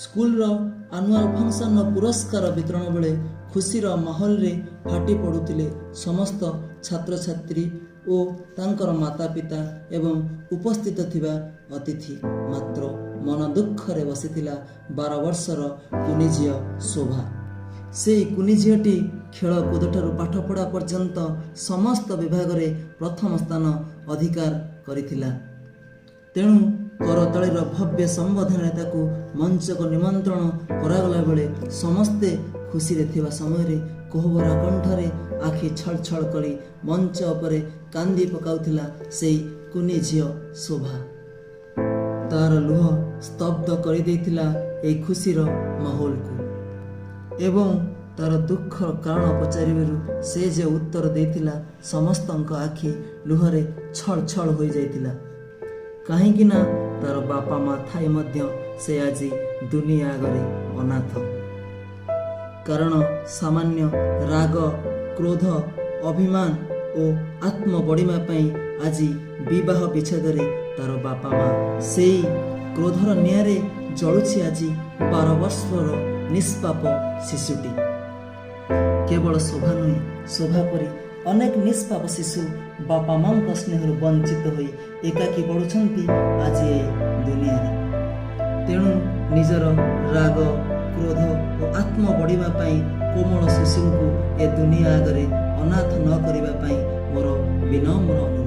ସ୍କୁଲର ଆନୁଆଲ ଫଙ୍କସନର ପୁରସ୍କାର ବିତରଣ ବେଳେ ଖୁସିର ମାହୋଲରେ ଫାଟି ପଡ଼ୁଥିଲେ ସମସ୍ତ ଛାତ୍ରଛାତ୍ରୀ ଓ ତାଙ୍କର ମାତା ପିତା ଏବଂ ଉପସ୍ଥିତ ଥିବା ଅତିଥି। ମାତ୍ର ମନ ଦୁଃଖରେ ବସିଥିଲା 12 ବର୍ଷର କୁନି ଝିଅ ଶୋଭା। ସେଇ କୁନି ଝିଅଟି ଖେଳକୁଦଠାରୁ ପାଠପଢ଼ା ପର୍ଯ୍ୟନ୍ତ ସମସ୍ତ ବିଭାଗରେ ପ୍ରଥମ ସ୍ଥାନ ଅଧିକାର କରିଥିଲା। ତେଣୁ କରତାଳିର ଭବ୍ୟ ସମ୍ବର୍ଦ୍ଧନାରେ ତାକୁ ମଞ୍ଚକୁ ନିମନ୍ତ୍ରଣ କରାଗଲା ବେଳେ ସମସ୍ତେ ଖୁସିରେ ଥିବା ସମୟରେ କୋହଭରା କଣ୍ଠରେ ଆଖି ଛଳଛଳ କରି ମଞ୍ଚ ଉପରେ କାନ୍ଦି ପକାଉଥିଲା ସେଇ କୁନି ଝିଅ ଶୋଭା। ତାର ଲୁହ ସ୍ତବ୍ଧ କରିଦେଇଥିଲା ଏଇ ଖୁସିର ମାହୋଲକୁ ଏବଂ ତାର ଦୁଃଖର କାରଣ ପଚାରିବାରୁ ସେ ଯେ ଉତ୍ତର ଦେଇଥିଲା, ସମସ୍ତଙ୍କ ଆଖି ଲୁହରେ ଛଳ ଛଳ ହୋଇଯାଇଥିଲା। କାହିଁକି ନା ତାର ବାପା ମା ଥାଇ ମଧ୍ୟ ସେ ଆଜି ଦୁନିଆ ଆଗରେ ଅନାଥ। କାରଣ ସାମାନ୍ୟ ରାଗ, କ୍ରୋଧ, ଅଭିମାନ ଓ ଆତ୍ମବଡ଼ିମା ପାଇଁ ଆଜି ବିବାହ ବିଚ୍ଛେଦରେ ତାର ବାପା ମା। ସେଇ କ୍ରୋଧର ନିଆଁରେ ଜଳୁଛି ଆଜି 12 ବର୍ଷର ନିଷ୍ପାପ ଶିଶୁଟି। କେବଳ ଶୋଭା ନୁହେଁ, ଶୋଭା ପରି ଅନେକ ନିଷ୍ପାପ ଶିଶୁ ବାପା ମାଙ୍କ ସ୍ନେହରୁ ବଞ୍ଚିତ ହୋଇ ଏକାକୀ ବଢ଼ୁଛନ୍ତି ଆଜି ଏ ଦୁନିଆରେ। ତେଣୁ ନିଜର ରାଗ, କ୍ରୋଧ ଓ ଆତ୍ମ ବଢ଼ିବା ପାଇଁ କୋମଳ ଶିଶୁଙ୍କୁ ଏ ଦୁନିଆ ଆଗରେ ଅନାଥ ନ କରିବା ପାଇଁ ମୋର ବିନମ୍ର ଅନୁରୋଧ।